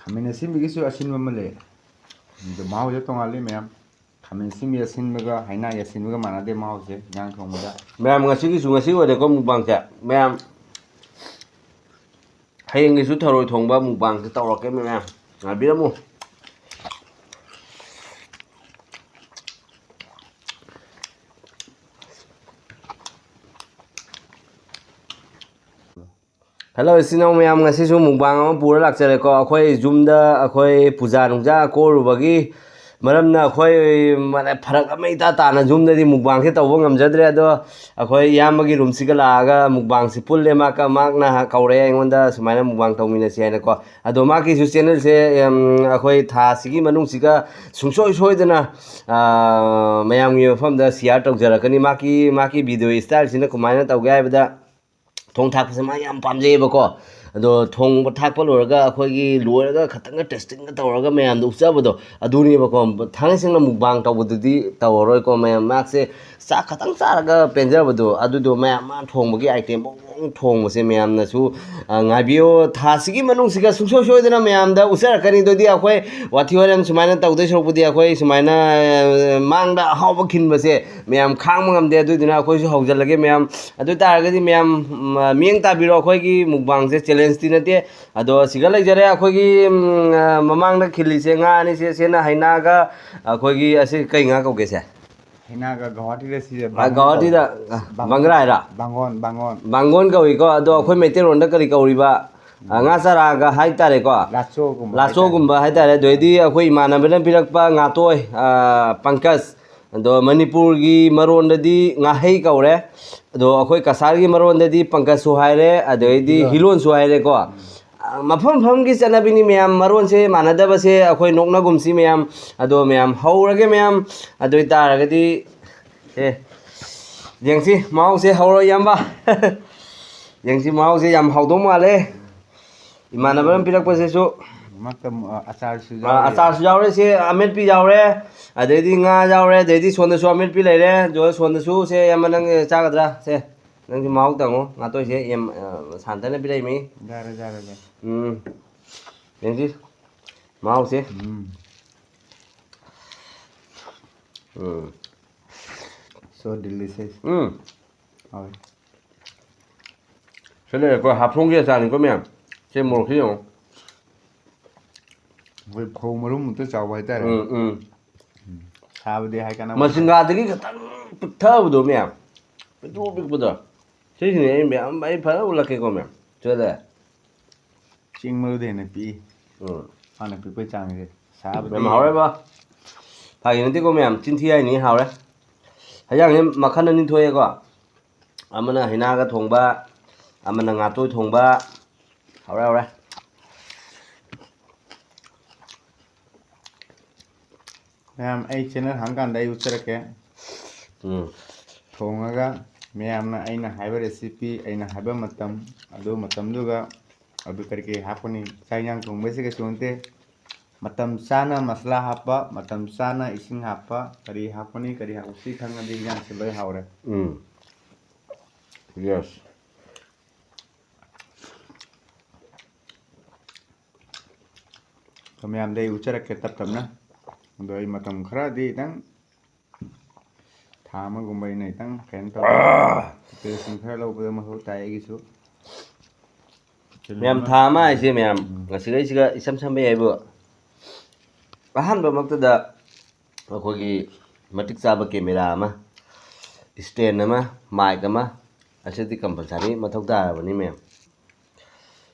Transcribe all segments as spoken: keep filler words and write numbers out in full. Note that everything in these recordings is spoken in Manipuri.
ꯈꯥꯃꯦꯟ ꯑꯁꯤꯟꯕꯒꯤꯁꯨ ꯑꯁꯤꯟꯕ ꯑꯃ ꯂꯩ꯫ ꯑꯗꯨ ꯃꯍꯥꯎꯁꯦ ꯇꯣꯡꯉꯥꯜꯂꯤ ꯃꯌꯥꯝ꯫ ꯈꯥꯃꯦꯟ ꯑꯁꯤꯟꯕꯤ ꯑꯁꯤꯟꯕꯒ ꯍꯩꯅꯥꯒꯤ ꯑꯁꯤꯟꯕꯒ ꯃꯥꯟꯅꯗꯦ ꯃꯍꯥꯎꯁꯦ ꯏꯟꯖꯥꯡ ꯊꯣꯡꯕꯗ꯫ ꯃꯌꯥꯝ, ꯉꯁꯤꯒꯤꯁꯨ ꯉꯁꯤ ꯑꯣꯏꯔꯦꯀꯣ ꯃꯨꯛꯕꯥꯡꯁꯦ꯫ ꯃꯌꯥꯝ, ꯍꯌꯦꯡꯒꯤꯁꯨ ꯊꯔꯣꯏ ꯊꯣꯡꯕ ꯃꯨꯛꯕꯥꯡꯁꯦ ꯇꯧꯔꯛꯀꯦ ꯃꯌꯥꯝ, ꯉꯥꯏꯕꯤꯔꯝꯃꯨ꯫ ꯍꯜꯂꯣ ꯏꯆꯤꯟ ꯏꯅꯥꯎ ꯃꯌꯥꯝ, ꯉꯁꯤꯁꯨ ꯃꯨꯛꯕꯥꯡ ꯑꯃ ꯄꯨꯔ ꯂꯥꯛꯆꯔꯦꯀꯣ꯫ ꯑꯩꯈꯣꯏ ꯌꯨꯝꯗ ꯑꯩꯈꯣꯏ ꯄꯨꯖꯥ ꯅꯨꯡꯖꯥ ꯀꯣꯔꯨꯕꯒꯤ ꯃꯔꯝꯅ ꯑꯩꯈꯣꯏ, ꯃꯥꯅꯦ, ꯐꯔꯛ ꯑꯃ ꯏꯇꯥ ꯇꯥꯅ ꯌꯨꯝꯗꯗꯤ ꯃꯨꯛꯕꯥꯡꯁꯦ ꯇꯧꯕ ꯉꯝꯖꯗ꯭ꯔꯦ꯫ ꯑꯗꯣ ꯑꯩꯈꯣꯏ ꯏꯌꯥꯝꯕꯒꯤ ꯔꯨꯝꯁꯤꯒ ꯂꯥꯛꯑꯒ ꯃꯨꯛꯕꯥꯡꯁꯦ ꯄꯨꯜꯂꯦ꯫ ꯃꯥꯀ-, ꯃꯍꯥꯛꯅ ꯀꯧꯔꯛꯑꯦ ꯑꯩꯉꯣꯟꯗ ꯁꯨꯃꯥꯏꯅ ꯃꯨꯛꯕꯥꯡ ꯇꯧꯃꯤꯟꯅꯁꯤ ꯍꯥꯏꯅꯀꯣ꯫ ꯑꯗꯣ ꯃꯥꯒꯤꯁꯨ ꯆꯦꯅꯦꯜꯁꯦ, ꯎꯝ, ꯑꯩꯈꯣꯏ ꯊꯥꯁꯤꯒꯤ ꯃꯅꯨꯡꯁꯤꯒ ꯁꯨꯡꯁꯣꯏ ꯁꯣꯏꯗꯅ, ꯑ, ꯃꯌꯥꯝꯒꯤ ꯃꯐꯝꯗ ꯁꯤꯌꯥꯔ ꯇꯧꯖꯔꯛꯀꯅꯤ꯫ ꯃꯥꯒꯤ, ꯃꯥꯒꯤ ꯚꯤꯗꯤꯑꯣ ꯏꯁꯇꯥꯏꯜꯁꯤꯅ ꯀꯃꯥꯏꯅ ꯇꯧꯒꯦ ꯍꯥꯏꯕꯗ, ꯊꯣꯡ ꯊꯥꯛꯄꯁꯦ ꯃꯥ ꯌꯥꯝ ꯄꯥꯝꯖꯩꯌꯦꯕꯀꯣ꯫ ꯑꯗꯣ ꯊꯣꯡꯕ ꯊꯥꯛꯄ ꯂꯣꯏꯔꯒ ꯑꯩꯈꯣꯏꯒꯤ ꯂꯣꯏꯔꯒ ꯈꯇꯪꯒ ꯇꯦꯁꯇꯤꯡꯒ ꯇꯧꯔꯒ ꯃꯌꯥꯝꯗ ꯎꯠꯆꯕꯗꯣ ꯑꯗꯨꯅꯦꯕꯀꯣ꯫ ꯊꯥꯡꯒꯩ ꯁꯦꯡꯅ ꯃꯨꯛꯕꯥꯡ ꯇꯧꯕꯗꯨꯗꯤ ꯇꯧꯔꯔꯣꯏꯀꯣ ꯃꯌꯥꯝ꯫ ꯃꯥꯁꯦ ꯆꯥꯛ ꯈꯇꯪ ꯆꯥꯔꯒ ꯄꯦꯟꯖꯕꯗꯣ ꯑꯗꯨꯗꯣ ꯃꯌꯥꯝ ꯃꯥ ꯊꯣꯡꯕꯒꯤ ꯑꯥꯏꯇꯦꯝ ꯃꯑꯣꯡ ꯊꯣꯡꯕꯁꯦ ꯃꯌꯥꯝꯅꯁꯨ, ꯑ, ꯉꯥꯏꯕꯤꯌꯨ꯫ ꯊꯥꯁꯤꯒꯤ ꯃꯅꯨꯡꯁꯤꯒ ꯁꯨꯡꯁꯣꯏ ꯁꯣꯏꯗꯅ ꯃꯌꯥꯝꯗ ꯎꯠꯆꯔꯛꯀꯅꯤ꯫ ꯑꯗꯨꯗꯤ ꯑꯩꯈꯣꯏ ꯋꯥꯊꯤ ꯋꯥꯔꯦꯝ ꯁꯨꯃꯥꯏꯅ ꯇꯧꯗꯣꯏ ꯁꯔꯨꯛꯄꯨꯗꯤ ꯑꯩꯈꯣꯏ ꯁꯨꯃꯥꯏꯅ, ꯑ, ꯃꯥꯡꯗ ꯑꯍꯥꯎꯕ ꯈꯤꯟꯕꯁꯦ ꯃꯌꯥꯝ ꯈꯥꯡꯕ ꯉꯝꯗꯦ꯫ ꯑꯗꯨꯗꯨꯅ ꯑꯩꯈꯣꯏꯁꯨ ꯍꯧꯖꯤꯜꯂꯒꯦ ꯃꯌꯥꯝ꯫ ꯑꯗꯨ ꯑꯣꯏ ꯇꯥꯔꯒꯗꯤ ꯃꯌꯥꯝ, ꯎꯝ, ꯃꯤꯠꯌꯦꯡ ꯇꯥꯕꯤꯔꯣ꯫ ꯑꯩꯈꯣꯏꯒꯤ ꯃꯨꯛꯕꯥꯡꯁꯦ ꯆꯦꯂꯦꯟꯖꯇꯤ ꯅꯠꯇꯦ꯫ ꯑꯗꯣ ꯁꯤꯒ ꯂꯩꯖꯔꯦ ꯑꯩꯈꯣꯏꯒꯤ, ꯎꯝ, ꯑ, ꯃꯃꯥꯡꯗ ꯈꯤꯜꯂꯤꯁꯦ ꯉꯥ ꯑꯅꯤꯁꯦ꯫ ꯁꯤꯅ ꯍꯩꯅꯥꯒ ꯑꯩꯈꯣꯏꯒꯤ ꯑꯁꯤ ꯀꯩ ꯉꯥ ꯀꯧꯒꯦꯁꯦ? ꯍꯩꯅꯥꯒ ꯒꯧꯍꯥꯇꯤꯗ ꯁꯤꯁꯦ ꯑ, ꯒꯧꯍꯥꯇꯤꯗ, ꯑ, ꯕꯪꯒ꯭ꯔꯥ ꯍꯥꯏꯔ? ꯕꯥꯡꯒꯣꯟ, ꯕꯥꯡꯒꯣꯟ꯫ ꯕꯥꯡꯒꯣꯟ ꯀꯧꯏꯀꯣ꯫ ꯑꯗꯣ ꯑꯩꯈꯣꯏ ꯃꯩꯇꯩꯔꯣꯟꯗ ꯀꯔꯤ ꯀꯧꯔꯤꯕ? ꯑ, ꯉꯥ ꯆꯔꯥꯒ ꯍꯥꯏꯇꯥꯔꯦꯀꯣ꯫ ꯂꯥꯆꯣꯒꯨꯝꯕ ꯂꯥꯆꯣꯒꯨꯝꯕ ꯍꯥꯏꯇꯥꯔꯦ꯫ ꯑꯗꯨꯗꯩꯗꯤ ꯑꯩꯈꯣꯏ ꯏꯃꯥꯟꯅꯕꯅ ꯄꯤꯔꯛꯄ ꯉꯥꯇꯣꯏ, ꯑ, ꯄꯪꯀꯖ, ꯑꯗꯣ ꯃꯅꯤꯄꯨꯔꯒꯤ ꯃꯔꯣꯟꯗꯗꯤ ꯉꯥꯍꯩ ꯀꯧꯔꯦ꯫ ꯑꯗꯣ ꯑꯩꯈꯣꯏ ꯀꯁꯥꯔꯒꯤ ꯃꯔꯣꯟꯗꯗꯤ ꯄꯪꯀꯖꯁꯨ ꯍꯥꯏꯔꯦ, ꯑꯗꯩꯗꯤ ꯍꯤꯂꯣꯟ꯫ ꯍꯤꯂꯣꯟꯁꯨ ꯍꯥꯏꯔꯦꯀꯣ꯫ ꯑ, ꯃꯐꯝ ꯃꯐꯝꯒꯤ ꯆꯠꯅꯕꯤꯅꯤ ꯃꯌꯥꯝ, ꯃꯔꯣꯟꯁꯦ ꯃꯥꯟꯅꯗꯕꯁꯦ ꯑꯩꯈꯣꯏ ꯅꯣꯛꯅꯒꯨꯝꯁꯤ ꯃꯌꯥꯝ꯫ ꯑꯗꯣ ꯃꯌꯥꯝ ꯍꯧꯔꯒꯦ ꯃꯌꯥꯝ꯫ ꯑꯗꯨ ꯑꯣꯏꯇꯥꯔꯒꯗꯤ, ꯑꯦ, ꯌꯦꯡꯁꯤ ꯃꯍꯥꯎꯁꯦ꯫ ꯍꯧꯔꯣ ꯏꯌꯥꯝꯕ꯫ ꯌꯦꯡꯁꯤ ꯃꯍꯥꯎꯁꯦ꯫ ꯌꯥꯝ ꯍꯥꯎꯗꯧ ꯃꯥꯜꯂꯦ꯫ ꯏꯃꯥꯟꯅꯕꯅ ꯄꯤꯔꯛꯄꯁꯤꯁꯨ꯫ ꯃꯔꯛꯇ, ꯑ, ꯑꯆꯥꯔꯁꯨ ꯑ, ꯌꯥꯎꯔꯤ꯫ ꯑꯆꯥꯔꯁꯨ ꯌꯥꯎꯔꯦ꯫ ꯁꯤ ꯑꯃꯦꯠꯄꯤ ꯌꯥꯎꯔꯦ, ꯑꯗꯩꯗꯤ ꯉꯥ ꯌꯥꯎꯔꯦ, ꯑꯗꯩꯗꯤ ꯁꯣꯝꯗꯁꯨ ꯑꯃꯦꯠꯄꯤ ꯂꯩꯔꯦ꯫ ꯑꯗꯣ ꯁꯣꯝꯗꯁꯨ ꯁꯦ, ꯏꯌꯥꯝꯕ ꯅꯪ ꯆꯥꯒꯗ꯭ꯔꯥ? ꯁꯦ, ꯅꯪꯁꯨ ꯃꯍꯥꯎ ꯇꯪꯉꯣ꯫ ꯉꯥꯇꯣꯏꯁꯦ ꯌꯥꯝ, ꯑ, ꯁꯥꯟꯇꯅ ꯄꯤꯔꯛꯏꯃꯤ꯫ ꯌꯥꯔꯦ, ꯌꯥꯔꯦ, ꯌꯥꯔꯦ꯫ ꯎꯝ꯫ ꯌꯦꯡꯁꯤ꯫ ꯃꯍꯥꯎꯁꯦ꯫ ꯎꯝ꯫ ꯎꯝ꯫ So delicious. ꯎꯝ꯫ ꯍꯥꯎꯋꯦ꯫ ꯁꯤ ꯂꯩꯔꯦꯀꯣ, ꯍꯥꯐꯂꯣꯡꯒꯤ ꯑꯆꯥꯔꯅꯤꯀꯣ ꯃꯌꯥꯝ꯫ ꯁꯤ ꯃꯣꯔꯣꯛꯁꯤ ꯌꯦꯡꯉꯣ꯫ ꯑꯩꯈꯣꯏ ꯐꯧ ꯃꯔꯨꯝ ꯑꯃꯨꯛꯇ ꯆꯥꯎꯕ ꯍꯥꯏꯇꯥꯔꯦ꯫ ꯎꯝ, ꯎꯝ꯫ ꯁꯥꯕꯗꯤ ꯍꯥꯏ ꯀꯥꯟꯅꯕ꯫ ꯃꯁꯤꯡꯒꯥꯗꯒꯤ ꯈꯤꯇꯪ ꯄꯤꯛꯊꯕꯗꯣ ꯃꯌꯥꯝ꯫ ꯄꯤꯛꯇ꯭ꯔꯨ ꯄꯤꯛꯄꯗꯣ꯫ ꯁꯤꯁꯤꯅꯦ ꯑꯩ ꯃꯌꯥꯝ, ꯑꯩ ꯐꯖꯅ ꯎꯠꯂꯛꯀꯦꯀꯣ ꯃꯌꯥꯝ꯫ ꯁꯤꯗ꯫ ꯆꯤꯡ ꯃꯔꯨꯗ ꯍꯦꯟꯅ ꯄꯤꯛꯏ꯫ ꯎꯝ꯫ ꯃꯥꯅ ꯄꯤꯛꯄꯩ ꯆꯥꯡꯁꯦ꯫ ꯁꯥꯕꯗꯤ ꯌꯥꯝ ꯍꯥꯎꯔꯦꯕ꯫ ꯐꯥꯒꯤ ꯅꯠꯇꯦꯀꯣ ꯃꯌꯥꯝ, ꯆꯤꯟꯊꯤ ꯍꯥꯏꯅꯤ ꯍꯥꯎꯔꯦ꯫ ꯍꯌꯥꯡꯁꯦ ꯃꯈꯜ ꯑꯅꯤ ꯊꯣꯛꯑꯦꯀꯣ꯫ ꯑꯃꯅ ꯍꯩꯅꯥꯒ ꯊꯣꯡꯕ, ꯑꯃꯅ ꯉꯥꯇꯣꯏ ꯊꯣꯡꯕ꯫ ꯍꯥꯎꯔꯦ, ꯍꯥꯎꯔꯦ꯫ ꯃꯌꯥꯝ, ꯑꯩ channel ꯍꯥꯡꯀꯥꯟꯗ ꯑꯩ ꯎꯠꯆꯔꯛꯀꯦ꯫ ꯎꯝ꯫ ꯊꯣꯡꯉꯒ ꯃꯌꯥꯝꯅ ꯑꯩꯅ ꯍꯥꯏꯕ recipe, ꯑꯩꯅ ꯍꯥꯏꯕ ꯃꯇꯝ, ꯑꯗꯨ ꯃꯇꯝꯗꯨꯒ ꯑꯗꯨ ꯀꯔꯤ ꯀꯔꯤ ꯍꯥꯞꯀꯅꯤ? ꯆꯥꯛ ꯏꯟꯖꯥꯡ ꯊꯣꯡꯕꯁꯤ ꯀꯩꯁꯨ ꯅꯠꯇꯦ꯫ ꯃꯇꯝ ꯆꯥꯅ ꯃꯁꯂꯥ ꯍꯥꯞꯄ, ꯃꯇꯝ ꯆꯥꯅ ꯏꯁꯤꯡ ꯍꯥꯞꯄ, ꯀꯔꯤ ꯍꯥꯞꯀꯅꯤ, ꯀꯔꯤ ꯍꯥꯞꯄ, ꯁꯤ ꯈꯪꯉꯗꯤ ꯏꯟꯖꯥꯡꯁꯦ ꯂꯣꯏ ꯍꯥꯎꯔꯦ꯫ ꯎꯝ꯫ Yes꯫ ꯑꯗꯣ ꯃꯌꯥꯝꯗ ꯑꯩ ꯎꯠꯆꯔꯛꯀꯦ ꯇꯞ ꯇꯞꯅ꯫ ꯑꯗꯣ ꯑꯩ ꯃꯇꯝ ꯈꯔꯗꯤ ꯈꯤꯇꯪ ꯊꯥ ꯑꯃꯒꯨꯝꯕ ꯑꯩꯅ ꯈꯤꯇꯪ ꯀꯩꯅꯣ ꯇꯧꯔꯒ preparation ꯈꯔ ꯂꯧꯕꯗ ꯃꯊꯧ ꯇꯥꯏ ꯑꯩꯒꯤꯁꯨ꯫ ꯃꯌꯥꯝ, ꯊꯥ ꯑꯃ ꯍꯥꯏꯁꯦ ꯃꯌꯥꯝ, ꯎꯝ꯫ ꯉꯁꯤꯈꯩꯁꯤꯒ ꯏꯁꯝ ꯁꯝꯕ ꯌꯥꯏꯕꯨ꯫ ꯑꯍꯥꯟꯕꯃꯛꯇꯗ ꯑꯩꯈꯣꯏꯒꯤ ꯃꯇꯤꯛ ꯆꯥꯕ camera ꯑꯃ, stand ꯑꯃ, mic ꯑꯃ, ꯑꯁꯤꯗꯤ compulsory ꯃꯊꯧ ꯇꯥꯔꯕꯅꯤ ꯃꯌꯥꯝ꯫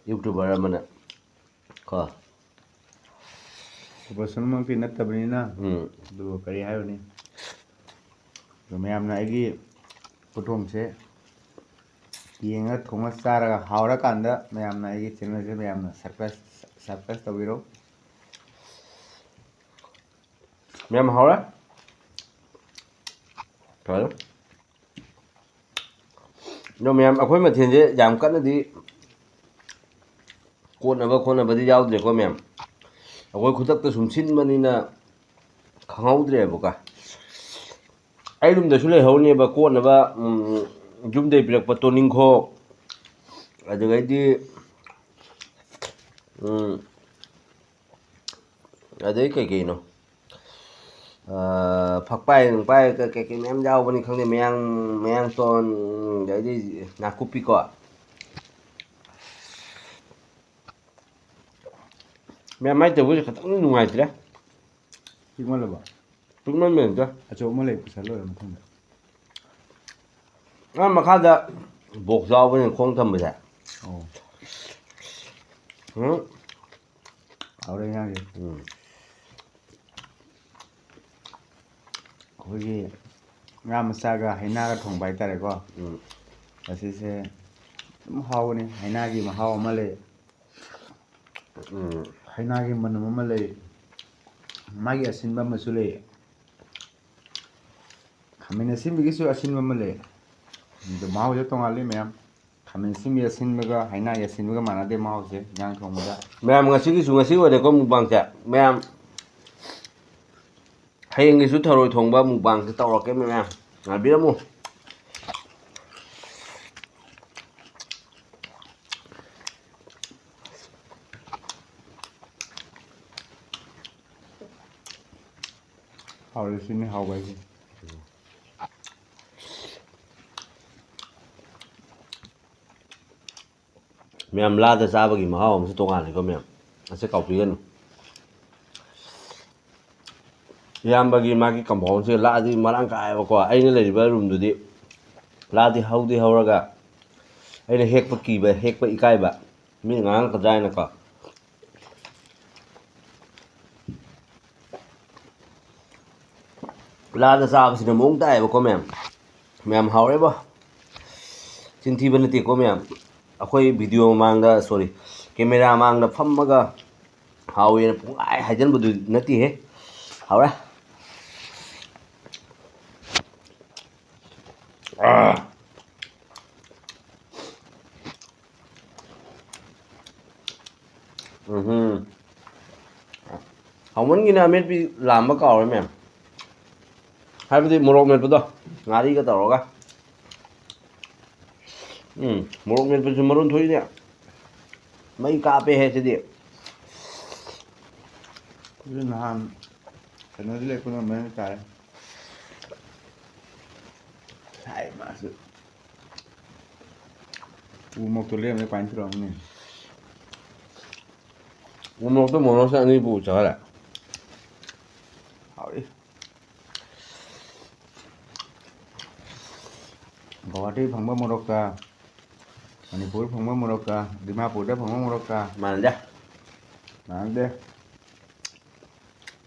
YouTuber ꯑꯃꯅ ꯀꯣ꯫ Professional ꯃꯛꯇꯤ ꯅꯠꯇꯕꯅꯤꯅ꯫ ꯎꯝ꯫ ꯑꯗꯨꯕꯨ ꯀꯔꯤ ꯍꯥꯏꯔꯨꯅꯤ? ꯑꯗꯣ ꯃꯌꯥꯝꯅ ꯑꯩꯒꯤ ꯈꯨꯊꯣꯡꯁꯦ ꯌꯦꯡꯉ ꯊꯣꯡꯉ ꯆꯥꯔꯒ ꯍꯥꯎꯔꯀꯥꯟꯗ ꯃꯌꯥꯝꯅ ꯑꯩꯒꯤ channelꯁꯦ ꯃꯌꯥꯝꯅ subscribe, subscribe ꯇꯧꯕꯤꯔꯣ꯫ ꯃꯌꯥꯝ ꯍꯥꯎꯔꯦ꯫ ꯐꯔꯦ꯫ ꯑꯗꯣ ꯃꯌꯥꯝ, ꯑꯩꯈꯣꯏ ꯃꯊꯦꯜꯁꯦ ꯌꯥꯝ ꯀꯟꯅꯗꯤ ꯀꯣꯠꯅꯕ ꯈꯣꯠꯅꯕꯗꯤ ꯌꯥꯎꯗ꯭ꯔꯦꯀꯣ ꯃꯌꯥꯝ꯫ ꯑꯩꯈꯣꯏ ꯈꯨꯗꯛꯇ ꯁꯨꯝ ꯁꯤꯟꯕꯅꯤꯅ ꯈꯪꯍꯧꯗ꯭ꯔꯦꯕꯀꯣ꯫ ꯑꯩ ꯔꯨꯝꯗꯁꯨ ꯂꯩꯍꯧꯅꯦꯕ ꯀꯣꯠꯅꯕ, ꯎꯝ, ꯌꯨꯝꯗꯩ ꯄꯤꯔꯛꯄ ꯇꯣꯅꯤꯡꯈꯣꯛ, ꯑꯗꯨꯗꯩꯗꯤ, ꯎꯝ, ꯑꯗꯩ ꯀꯩ ꯀꯩꯅꯣ? ꯑꯥ, ꯐꯛꯄꯥꯏ ꯅꯨꯡꯄꯥꯏ ꯀ-, ꯀꯩ ꯀꯩ ꯃꯌꯥꯝ ꯌꯥꯎꯕꯅꯤ ꯈꯪꯗꯦ, ꯃꯌꯥꯡ, ꯃꯌꯥꯡꯇꯣꯟ, ꯑꯗꯩꯗꯤ ꯅꯥꯀꯨꯞꯄꯤꯀꯣ꯫ ꯃꯌꯥꯝ ꯃꯥꯏ ꯇꯧꯕꯁꯦ ꯈꯤꯇꯪ ꯅꯨꯡꯉꯥꯏꯇ꯭ꯔꯦ꯫ ꯄꯤꯛꯃꯜꯂꯕ? ꯄꯤꯛꯃꯟꯕꯩꯅꯤꯗ꯫ ꯑꯆꯧꯕ ꯑꯃ ꯂꯩ, ꯄꯨꯁꯜ ꯂꯣꯏꯔꯦ ꯃꯊꯪꯗ꯫ ꯑꯥ, ꯃꯈꯥꯗ ꯕꯣꯛꯁ ꯌꯥꯎꯕꯅꯤꯅ ꯈꯣꯡ ꯊꯝꯕꯁꯦ꯫ ꯑꯣ꯫ ꯎꯝ꯫ ꯍꯥꯎꯔꯦ ꯏꯟꯖꯥꯡꯁꯦ꯫ ꯎꯝ꯫ ꯑꯩꯈꯣꯏꯒꯤ ꯉꯥ ꯃꯆꯥꯒ ꯍꯩꯅꯥꯒ ꯊꯣꯡꯕ ꯍꯥꯏꯇꯥꯔꯦꯀꯣ꯫ ꯎꯝ꯫ ꯑꯁꯤꯁꯦ ꯑꯗꯨꯝ ꯍꯥꯎꯕꯅꯤ꯫ ꯍꯩꯅꯥꯒꯤ ꯃꯍꯥꯎ ꯑꯃ ꯂꯩ꯫ ꯎꯝ꯫ ꯍꯩꯅꯥꯒꯤ ꯃꯅꯝ ꯑꯃ ꯂꯩ꯫ ꯃꯥꯒꯤ ꯑꯁꯤꯟꯕ ꯑꯃꯁꯨ ꯂꯩ꯫ ꯈꯥꯃꯦꯟ ꯑꯁꯤꯟꯕꯒꯤꯁꯨ ꯑꯁꯤꯟꯕ ꯑꯃ ꯂꯩ꯫ ꯑꯗꯨ ꯃꯍꯥꯎꯁꯦ ꯇꯣꯉꯥꯜꯂꯤ ꯃꯌꯥꯝ꯫ ꯈꯥꯃꯦꯟ ꯑꯁꯤꯟꯕꯤ ꯑꯁꯤꯟꯕꯒ ꯍꯩꯅꯥꯒꯤ ꯑꯁꯤꯟꯕꯒ ꯃꯥꯟꯅꯗꯦ ꯃꯍꯥꯎꯁꯦ ꯏꯟꯖꯥꯡ ꯊꯣꯡꯕꯗ꯫ ꯃꯌꯥꯝ, ꯉꯁꯤꯒꯤꯁꯨ ꯉꯁꯤ ꯑꯣꯏꯔꯦꯀꯣ ꯃꯨꯛꯕꯥꯡꯁꯦ꯫ ꯃꯌꯥꯝ, ꯍꯌꯦꯡꯒꯤꯁꯨ ꯊꯔꯣꯏ ꯊꯣꯡꯕ ꯃꯨꯛꯕꯥꯡꯁꯦ ꯇꯧꯔꯛꯀꯦ ꯃꯌꯥꯝ꯫ ꯉꯥꯏꯕꯤꯔꯝꯃꯨ꯫ ꯍꯥꯎꯔꯦ, ꯁꯤꯅꯤ ꯍꯥꯎꯕ ꯍꯥꯏꯁꯦ꯫ ꯃꯌꯥꯝ, ꯂꯥꯗ ꯆꯥꯕꯒꯤ ꯃꯍꯥꯎ ꯑꯃꯁꯨ ꯇꯣꯉꯥꯜꯂꯤꯀꯣ ꯃꯌꯥꯝ, ꯑꯁꯤ ꯀꯥꯎꯕꯤꯒꯅꯨ꯫ ꯏꯌꯥꯝꯕꯒꯤ ꯃꯥꯒꯤ ꯀꯝꯄꯥꯎꯟꯁꯦ ꯂꯥꯗꯤ ꯃꯔꯥꯡ ꯀꯥꯏꯌꯦꯕꯀꯣ꯫ ꯑꯩꯅ ꯂꯩꯔꯤꯕ ꯔꯨꯝꯗꯨꯗꯤ ꯂꯥꯗꯤ ꯍꯧꯗꯤ ꯍꯧꯔꯒ ꯑꯩꯅ ꯍꯦꯛꯄ ꯀꯤꯕ, ꯍꯦꯛꯄ ꯏꯀꯥꯏꯕ, ꯃꯤꯅ ꯉꯥꯡꯉꯛꯀꯗ꯭ꯔꯥ ꯍꯥꯏꯅꯀꯣ꯫ ꯂꯥꯗ ꯆꯥꯕꯁꯤꯅ ꯃꯑꯣꯡ ꯇꯥꯏꯌꯦꯕꯀꯣ ꯃꯌꯥꯝ꯫ ꯃꯌꯥꯝ, ꯍꯥꯎꯔꯦꯕꯣ꯫ ꯆꯤꯟ ꯊꯤꯕ ꯅꯠꯇꯦꯀꯣ ꯃꯌꯥꯝ꯫ ꯑꯩꯈꯣꯏ ꯚꯤꯗꯤꯑꯣ ꯃꯃꯥꯡꯗ, ꯁꯣꯔꯤ, ꯀꯦꯃꯦꯔꯥ ꯃꯃꯥꯡꯗ ꯐꯝꯃꯒ ꯍꯥꯎꯋꯦꯅ ꯄꯨꯡꯍꯥꯏ ꯍꯥꯏꯖꯟꯕꯗꯨ ꯅꯠꯇꯦꯍꯦ꯫ ꯍꯥꯎꯔꯦ꯫ ꯑꯥ꯫ ꯎꯝꯍꯨꯝ꯫ ꯍꯥꯎꯃꯟꯒꯤꯅ ꯑꯃꯦꯠꯄꯤ ꯂꯥꯝꯕ ꯀꯥꯎꯔꯦ ꯃꯌꯥꯝ꯫ ꯍꯥꯏꯕꯗꯤ ꯃꯣꯔꯣꯛ ꯃꯦꯠꯄꯗꯣ, ꯉꯥꯔꯤꯒ ꯇꯧꯔꯒ꯫ ꯎꯝ, ꯃꯣꯔꯣꯛ ꯃꯦꯠꯄꯁꯨ ꯃꯔꯣꯟ ꯊꯣꯛꯏꯅꯦ꯫ ꯃꯩ ꯀꯥꯞꯄꯦꯍꯦ ꯁꯤꯗꯤ꯫ ꯑꯗꯨ ꯅꯍꯥꯟ ꯀꯩꯅꯣꯗꯤ ꯂꯩꯔꯛꯄ ꯉꯝꯃꯦ ꯍꯥꯏꯇꯥꯔꯦ꯫ ꯍꯥꯏ ꯃꯥꯁꯨ꯫ ꯎ ꯃꯣꯔꯣꯛꯇꯣ ꯂꯦꯝꯃꯦ ꯀꯃꯥꯏꯅ ꯇꯧꯔꯝꯅꯤ? ꯎ ꯃꯣꯔꯣꯛꯇꯣ ꯃꯣꯔꯣꯛꯁꯦ ꯑꯅꯤ ꯄꯨ ꯆꯥꯔꯦ꯫ ꯍꯥꯎꯏ꯫ ꯒꯧꯍꯥꯇꯤ ꯐꯪꯕ ꯃꯣꯔꯣꯛꯀ ꯃꯅꯤꯄꯨꯔ ꯐꯪꯕ ꯃꯣꯔꯣꯛꯀ ꯗꯤꯃꯥꯄꯨꯔꯗ ꯐꯪꯕ ꯃꯣꯔꯣꯛꯀ ꯃꯥꯟꯅꯗꯦ꯫ ꯃꯥꯟꯅꯗꯦ꯫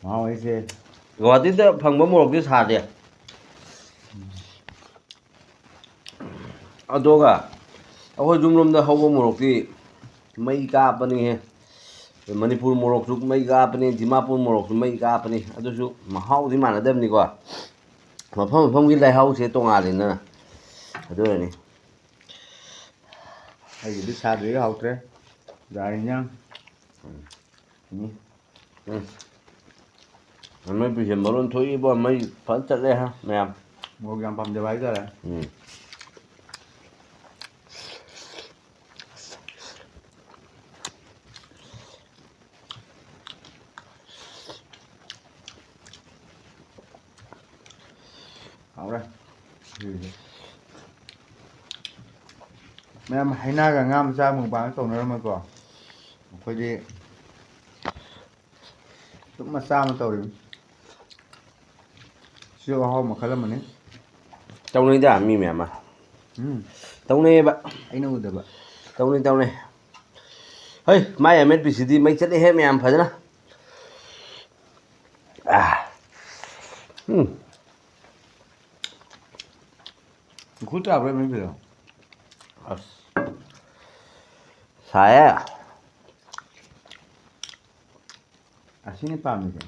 ꯃꯍꯥꯎ ꯍꯥꯏꯁꯦ꯫ ꯒꯧꯍꯥꯇꯤꯗ ꯐꯪꯕ ꯃꯣꯔꯣꯛꯇꯤ ꯁꯥꯗꯦ꯫ ꯑꯗꯨꯒ ꯑꯩꯈꯣꯏ ꯌꯨꯝꯂꯣꯝꯗ ꯍꯧꯕ ꯃꯣꯔꯣꯛꯇꯤ ꯃꯩ ꯀꯥꯞꯄꯅꯤꯍꯦ꯫ ꯃꯅꯤꯄꯨꯔ ꯃꯣꯔꯣꯛꯁꯨ ꯃꯩ ꯀꯥꯞꯄꯅꯤ, ꯗꯤꯃꯥꯄꯨꯔ ꯃꯣꯔꯣꯛꯁꯨ ꯃꯩ ꯀꯥꯞꯄꯅꯤ꯫ ꯑꯗꯨꯁꯨ ꯃꯍꯥꯎꯗꯤ ꯃꯥꯟꯅꯗꯕꯅꯤꯀꯣ꯫ ꯃꯐꯝ ꯃꯐꯝꯒꯤ ꯂꯩꯍꯥꯎꯁꯦ ꯇꯣꯉꯥꯜꯂꯤꯗꯅ꯫ ꯑꯗꯨꯅꯅꯤ꯫ ꯑꯩꯒꯤꯗꯤ ꯁꯥꯗ꯭ꯔꯤꯒ ꯍꯥꯎꯇ꯭ꯔꯦ꯫ ꯖꯥꯔ ꯏꯟꯖꯥꯡ꯫ ꯎꯝ꯫ ꯎꯝ꯫ ꯃꯩ ꯄꯤꯁꯦ ꯃꯔꯣꯟ ꯊꯣꯛꯏꯕꯣ, ꯃꯩ ꯐꯖꯅ ꯆꯠꯂꯦ ꯍꯥ, ꯃꯌꯥꯝ꯫ ꯃꯣꯔꯣꯛ ꯌꯥꯝ ꯄꯥꯝꯖꯕ ꯍꯥꯏꯇꯥꯔꯦ꯫ ꯎꯝ꯫ ꯍꯥꯎꯔꯦ꯫ ꯃꯌꯥꯝ ꯍꯩꯅꯥꯒ ꯉꯥ ꯃꯆꯥ ꯃꯨꯛꯕꯥꯡ ꯇꯧꯅꯔꯝꯃꯣꯏꯀꯣ? ꯑꯩꯈꯣꯏꯗꯤ ꯑꯗꯨꯝ ꯃꯆꯥ ꯑꯃ ꯇꯧꯔꯤꯕꯅꯤ꯫ ꯁꯤꯁꯨ ꯑꯍꯥꯎꯕ ꯃꯈꯜ ꯑꯃꯅꯤ꯫ ꯇꯧꯅꯩꯗ ꯃꯤ ꯃꯌꯥꯝ ꯑꯃ꯫ ꯎꯝ꯫ ꯇꯧꯅꯩꯌꯦꯕ꯫ ꯑꯩꯅ ꯎꯗꯕ꯫ ꯇꯧꯅꯩ, ꯇꯧꯅꯩ꯫ ꯍꯩ, ꯃꯥꯏ ꯑꯃꯦꯠꯄꯤꯁꯤꯗꯤ ꯃꯩ ꯆꯠꯂꯦꯍꯦ ꯃꯌꯥꯝ, ꯐꯖꯅ꯫ ꯑꯥ꯫ ꯎꯝ꯫ ꯈꯨꯠ ꯆꯥꯕ꯭ꯔꯥ ꯃꯦꯠꯄꯤꯗꯣ? ꯑꯁ꯫ ꯁꯥꯏꯌꯦ꯫ ꯑꯁꯤꯅꯤ ꯄꯥꯝꯃꯤꯁꯦ꯫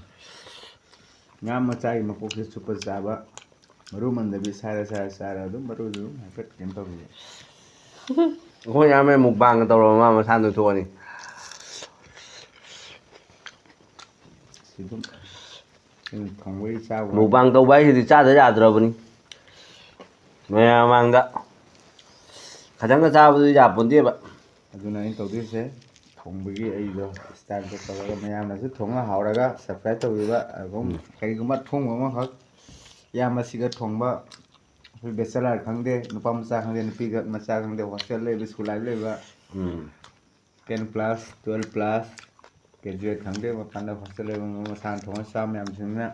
ꯉꯥ ꯃꯆꯥꯒꯤ ꯃꯀꯣꯛꯁꯦ ꯆꯨꯞꯄ ꯆꯥꯕ, ꯃꯔꯨ ꯃꯟꯗꯕꯤ ꯁꯥꯏꯔ ꯁꯥꯏꯔ ꯆꯥꯔ ꯑꯗꯨꯝ ꯃꯔꯨꯗꯨ ꯑꯗꯨꯝ ꯍꯥꯏꯐꯦꯠ ꯀꯩꯅꯣ ꯇꯧꯕꯤꯌꯨ꯫ ꯑꯩꯈꯣꯏ ꯌꯥꯝꯃꯦ ꯃꯨꯛꯕꯥꯡꯒ ꯇꯧꯔꯕ ꯃꯥ ꯃꯁꯥ ꯅꯣꯏꯊꯣꯛꯑꯅꯤ꯫ ꯁꯤ ꯑꯗꯨꯝ ꯑꯩꯅ ꯊꯣꯡꯕꯒꯤ ꯆꯥꯕ ꯋꯥꯅꯤ꯫ ꯃꯨꯛꯕꯥꯡ ꯇꯧꯕ ꯍꯥꯏꯁꯤꯗꯤ ꯆꯥꯗ ꯌꯥꯗ꯭ꯔꯕꯅꯤ꯫ ꯃꯌꯥꯝ ꯃꯃꯥꯡꯗ ꯈꯇꯪꯒ ꯆꯥꯕꯗꯨꯗꯤ ꯌꯥꯄꯣꯟꯇꯦꯕ꯫ ꯑꯗꯨꯅ ꯑꯩꯅ ꯇꯧꯗꯣꯏꯁꯦ, ꯊꯣꯡꯕꯒꯤ ꯑꯩꯗꯣ ꯁ꯭ꯇꯥꯏꯜꯗꯣ ꯇꯧꯔꯒ ꯃꯌꯥꯝꯅꯁꯨ ꯊꯣꯡꯉ ꯍꯥꯎꯔꯒ ꯁꯕꯁꯀ꯭ꯔꯥꯏꯕ ꯇꯧꯕꯤꯕ꯫ ꯑꯗꯨꯝ ꯎꯝ꯫ ꯀꯔꯤꯒꯨꯝꯕ ꯊꯣꯡꯕ ꯑꯃꯈꯛ ꯏꯌꯥꯝꯕꯁꯤꯒ ꯊꯣꯡꯕ, ꯑꯩꯈꯣꯏ ꯕꯦꯆꯦꯂꯔ ꯈꯪꯗꯦ, ꯅꯨꯄꯥ ꯃꯆꯥ ꯈꯪꯗꯦ, ꯅꯨꯄꯤꯒ ꯃꯆꯥ ꯈꯪꯗꯦ, ꯍꯣꯁꯇꯦꯜ ꯂꯩꯕ, ꯁ꯭ꯀꯨꯜ ꯂꯥꯏꯐ ꯂꯩꯕ, ꯎꯝ꯫ Ten plus, twelve plus, graduate ꯈꯪꯗꯦ, ꯃꯄꯥꯟꯗ ꯍꯣꯁꯇꯦꯜ ꯂꯩꯕ ꯃꯁꯥꯅ ꯊꯣꯡꯉ ꯆꯥꯕ ꯃꯌꯥꯝꯁꯤꯡꯅ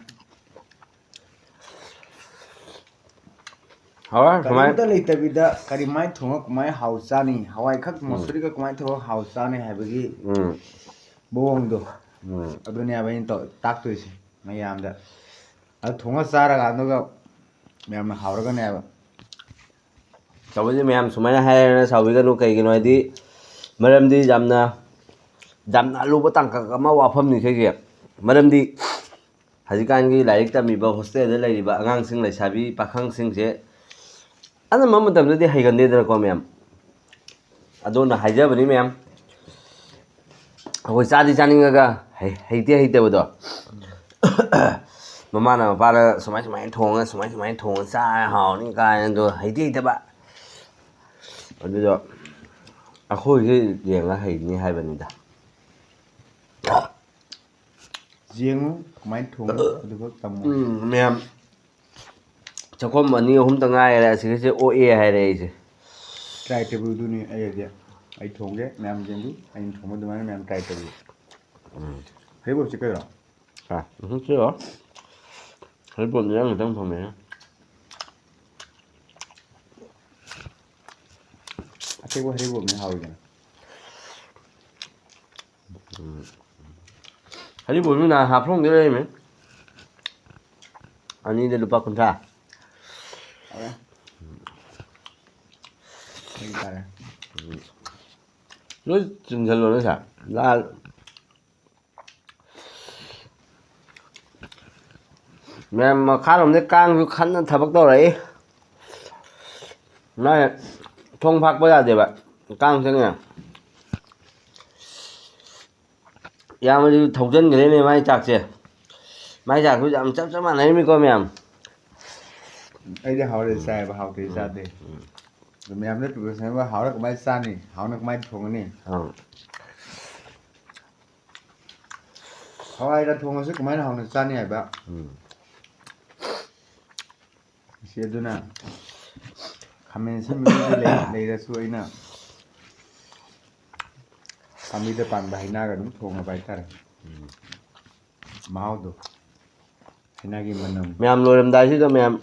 ꯍꯥꯎꯔꯦ, ꯁꯨꯃꯥꯏ- ꯀꯔꯤꯝꯇ ꯂꯩꯇꯕꯤꯗ ꯀꯔꯤꯃꯥꯏꯅ ꯊꯣꯡꯉ ꯀꯃꯥꯏꯅ ꯍꯥꯎ ꯆꯥꯅꯤ, ꯍꯋꯥꯏ ꯈꯛ ꯎꯝ꯫ ꯃꯁꯨꯔꯤꯒ ꯀꯃꯥꯏꯅ ꯊꯣꯡꯉ ꯍꯥꯎ ꯆꯥꯅꯤ ꯍꯥꯏꯕꯒꯤ ꯎꯝ꯫ ꯃꯑꯣꯡꯗꯣ ꯎꯝ꯫ ꯑꯗꯨꯅꯦꯕ ꯑꯩꯅ ꯇꯧ-, ꯇꯥꯛꯇꯣꯏꯁꯦ ꯃꯌꯥꯝꯗ꯫ ꯑꯗꯨ ꯊꯣꯡꯉ ꯆꯥꯔꯀꯥꯟꯗꯒ ꯃꯌꯥꯝꯅ ꯍꯥꯎꯔꯒꯅꯦꯕ꯫ ꯇꯧꯕꯗꯤ ꯃꯌꯥꯝ ꯁꯨꯃꯥꯏꯅ ꯍꯥꯏꯔꯦꯅ ꯁꯥꯎꯕꯤꯒꯅꯨ꯫ ꯀꯩꯒꯤꯅꯣ ꯍꯥꯏꯗꯤ, ꯃꯔꯝꯗꯤ ꯌꯥꯝꯅ, ꯌꯥꯝꯅ ꯑꯂꯨꯕ ꯇꯥꯡꯀꯛ ꯑꯃ ꯋꯥꯐꯝꯅꯤ ꯁꯤꯁꯦ꯫ ꯃꯔꯝꯗꯤ ꯍꯧꯖꯤꯛꯀꯥꯟꯒꯤ ꯂꯥꯏꯔꯤꯛ ꯇꯝꯃꯤꯕ ꯍꯣꯁꯇꯦꯜꯗ ꯂꯩꯔꯤꯕ ꯑꯉꯥꯡꯁꯤꯡ, ꯂꯩꯁꯥꯕꯤ ꯄꯥꯈꯪꯁꯤꯡꯁꯦ ꯑꯅꯝꯕ ꯃꯇꯝꯗꯗꯤ ꯍꯩꯒꯟꯗꯦꯗꯅꯀꯣ ꯃꯌꯥꯝ꯫ ꯑꯗꯨꯅ ꯍꯥꯏꯖꯕꯅꯤ ꯃꯌꯥꯝ, ꯑꯩꯈꯣꯏ ꯆꯥꯗꯤ ꯆꯥꯅꯤꯡꯉꯒ ꯍꯩ-, ꯍꯩꯇꯦ ꯍꯩꯇꯕꯗꯣ꯫ ꯃꯃꯥꯅ ꯃꯄꯥꯗ ꯁꯨꯃꯥꯏ ꯁꯨꯃꯥꯏꯅ ꯊꯣꯡꯉ, ꯁꯨꯃꯥꯏ ꯁꯨꯃꯥꯏꯅ ꯊꯣꯡꯉ ꯆꯥꯔ ꯍꯥꯎꯅꯤ ꯀꯥꯏꯅꯗꯣ ꯍꯩꯇꯦ ꯍꯩꯇꯕ꯫ ꯑꯗꯨꯗꯣ ꯑꯩꯈꯣꯏꯁꯦ ꯌꯦꯡꯉ ꯍꯩꯅꯤ ꯍꯥꯏꯕꯅꯤꯗ꯫ ꯌꯦꯡꯉꯨ ꯀꯃꯥꯏꯅ ꯊꯣꯡꯉꯤ, ꯑꯗꯨꯒ ꯇꯝꯃꯨ꯫ ꯎꯝ, ꯃꯌꯥꯝ ꯆꯥꯛꯈꯣꯝ ꯑꯅꯤ ꯑꯍꯨꯝꯇ ꯉꯥꯏꯔꯦ, ꯑꯁꯤꯒꯤꯁꯦ ꯑꯣꯛꯑꯦ ꯍꯥꯏꯔꯦ ꯑꯩꯁꯦ꯫ ꯇ꯭ꯔꯥꯏ ꯇꯧꯕꯤꯌꯨ ꯑꯗꯨꯅꯤ ꯑꯩ ꯍꯥꯏꯁꯦ꯫ ꯑꯩ ꯊꯣꯡꯒꯦ, ꯃꯌꯥꯝ ꯌꯦꯡꯕꯤꯌꯨ, ꯑꯩꯅ ꯊꯣꯡꯕ ꯑꯗꯨꯃꯥꯏꯅ ꯃꯌꯥꯝ ꯇ꯭ꯔꯥꯏ ꯇꯧꯕꯤꯌꯨ꯫ ꯎꯝ꯫ ꯍꯩꯔꯤꯕꯣꯞꯁꯦ ꯀꯩꯅꯣ? ꯑꯥ, ꯎꯝ, ꯁꯤꯔꯣ? ꯍꯩꯔꯤꯕꯣꯞꯅꯦ ꯅꯪ ꯈꯤꯇꯪ ꯊꯣꯡꯉꯦ꯫ ꯑꯇꯦꯛꯄ ꯍꯩꯔꯤꯕꯣꯞꯅꯦ ꯍꯥꯎꯔꯤꯗꯅ꯫ ꯎꯝ꯫ ꯍꯩꯔꯤꯕꯣꯞꯁꯨ ꯅꯍꯥꯟ ꯍꯥꯐꯂꯣꯡꯗ ꯂꯩꯔꯝꯃꯦ꯫ ꯑꯅꯤꯗ ꯂꯨꯄꯥ ꯀꯨꯟꯊ꯭ꯔꯥ꯫ ꯍꯥꯎꯔꯦ꯫ ꯃꯩ ꯇꯥꯔꯦ꯫ ꯎꯝ꯫ ꯂꯣꯏ ꯆꯤꯡꯁꯜꯂꯣꯅꯦ ꯁꯥꯔ꯫ ꯂꯥꯜ-, ꯃꯌꯥꯝ ꯃꯈꯥꯔꯣꯝꯗ ꯀꯥꯡꯁꯨ ꯀꯟꯅ ꯊꯕꯛ ꯇꯧꯔꯛꯏ꯫ ꯃꯥꯏ ꯊꯣꯡ ꯐꯥꯛꯄ ꯌꯥꯗꯦꯕ, ꯀꯥꯡ ꯆꯪꯉꯦ꯫ ꯏꯌꯥꯝꯕꯗꯨ ꯊꯧꯖꯟꯈ꯭ꯔꯦꯅꯦ ꯃꯥꯏ ꯆꯥꯛꯁꯦ꯫ ꯃꯥꯏ ꯆꯥꯛꯁꯨ ꯌꯥꯝ ꯆꯞ ꯆꯞ ꯃꯥꯟꯅꯔꯤꯃꯤꯀꯣ ꯃꯌꯥꯝ꯫ ꯑꯩꯗꯤ ꯍꯥꯎꯔꯗꯤ ꯎꯝ꯫ ꯆꯥꯏꯌꯦꯕ, ꯍꯥꯎꯇ꯭ꯔꯗꯤ ꯎꯝ꯫ ꯆꯥꯗꯦ꯫ ꯎꯝ꯫ ꯑꯗꯣ ꯃꯌꯥꯝꯅ ꯄ꯭ꯔꯤꯄꯦꯔꯦꯁꯟ ꯍꯥꯎꯔ ꯀꯃꯥꯏꯅ ꯆꯥꯅꯤ? ꯍꯥꯎꯅ ꯀꯃꯥꯏꯅ ꯊꯣꯡꯒꯅꯤ? ꯑꯪ꯫ ꯍꯋꯥꯏꯔ ꯊꯣꯡꯉꯁꯨ ꯀꯃꯥꯏꯅ ꯍꯥꯎꯅ ꯆꯥꯅꯤ ꯍꯥꯏꯕ꯫ ꯎꯝ꯫ ꯏꯆꯦ ꯑꯗꯨꯅ ꯈꯥꯃꯦꯟ ꯑꯁꯤꯟꯕꯗꯨꯗꯤ ꯂꯩ-, ꯂꯩꯔꯁꯨ ꯑꯩꯅ ꯄꯥꯝꯕꯤꯗ ꯄꯥꯟꯕ ꯍꯩꯅꯥꯒ ꯑꯗꯨꯝ ꯊꯣꯡꯉꯕ ꯍꯥꯏꯇꯥꯔꯦ꯫ ꯎꯝ꯫ ꯃꯍꯥꯎꯗꯣ꯫ ꯍꯩꯅꯥꯒꯤ ꯃꯅꯝ꯫ ꯃꯌꯥꯝ, ꯂꯣꯏꯔꯝꯗꯥꯏꯁꯤꯗ ꯃꯌꯥꯝ,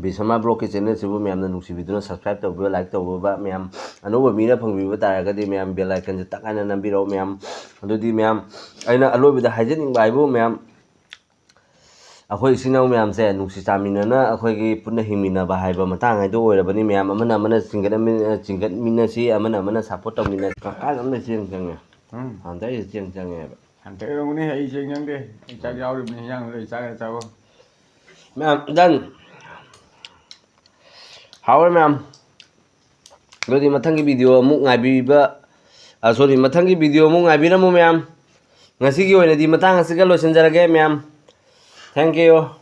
ꯕꯤꯁꯃꯥ ꯕ꯭ꯂꯣꯛꯀꯤ ꯆꯦꯅꯦꯜꯁꯤꯕꯨ ꯃꯌꯥꯝꯅ ꯅꯨꯡꯁꯤꯕꯤꯗꯨꯅ subscribe ꯇꯧꯕꯤꯌꯨ, like ꯇꯧꯕꯤꯕ, ꯃꯌꯥꯝ ꯑꯅꯧꯕ ꯃꯤꯅ ꯐꯪꯕꯤꯕ ꯇꯥꯔꯒꯗꯤ ꯃꯌꯥꯝ bell iconꯁꯦ ꯇꯛ ꯍꯥꯏꯅ ꯅꯝꯕꯤꯔꯛꯎ ꯃꯌꯥꯝ꯫ ꯑꯗꯨꯗꯤ ꯃꯌꯥꯝ, ꯑꯩꯅ ꯑꯂꯣꯏꯕꯗ ꯍꯥꯏꯖꯅꯤꯡꯕ ꯍꯥꯏꯕꯨ ꯃꯌꯥꯝ, ꯑꯩꯈꯣꯏ ꯏꯆꯤꯟ ꯏꯅꯥꯎ ꯃꯌꯥꯝꯁꯦ ꯅꯨꯡꯁꯤ ꯆꯥꯟꯃꯤꯟꯅꯅ ꯑꯩꯈꯣꯏꯒꯤ ꯄꯨꯟꯅ ꯍꯤꯡꯃꯤꯟꯅꯕ ꯍꯥꯏꯕ ꯃꯇꯥꯡ ꯍꯥꯏꯗꯣ ꯑꯣꯏꯔꯕꯅꯤ ꯃꯌꯥꯝ꯫ ꯑꯃꯅ ꯑꯃꯅ ꯆꯤꯡꯈꯠꯅꯃꯤ-, ꯆꯤꯡꯈꯠꯃꯤꯟꯅꯁꯤ, ꯑꯃꯅ ꯑꯃꯅ support ꯇꯧꯃꯤꯟꯅꯁꯤ꯫ ꯀꯀꯥ ꯑꯃꯅ ꯆꯦꯡ ꯆꯪꯉꯦ꯫ ꯎꯝ꯫ ꯍꯟꯗꯛ ꯑꯩꯁꯦ ꯆꯦꯡ ꯆꯪꯉꯦꯕ꯫ ꯍꯟꯗꯛ ꯑꯣꯏꯔꯝꯒꯅꯤ, ꯑꯩ ꯆꯦꯡ ꯆꯪꯗꯦ꯫ ꯑꯩ ꯆꯥꯛ ꯌꯥꯎꯔꯤꯕꯅꯤ, ꯍꯤꯟꯖꯥꯡꯗꯣ ꯑꯩ ꯆꯥꯒꯦ ꯆꯥꯒꯣ꯫ ꯃꯌꯥꯝ, done꯫ ꯍꯥꯎꯔꯦ ꯃꯌꯥꯝ꯫ ꯑꯗꯨꯗꯤ ꯃꯊꯪꯒꯤ video ꯑꯃꯨꯛ ꯉꯥꯏꯕꯤꯕ, ꯑ, sorry, ꯃꯊꯪꯒꯤ video ꯑꯃꯨꯛ ꯉꯥꯏꯕꯤꯔꯝꯃꯨ ꯃꯌꯥꯝ꯫ ꯉꯁꯤꯒꯤ ꯑꯣꯏꯅꯗꯤ ꯃꯇꯥꯡ ꯑꯁꯤꯒ ꯂꯣꯏꯁꯤꯟꯖꯔꯒꯦ ꯃꯌꯥꯝ꯫ Thank you꯫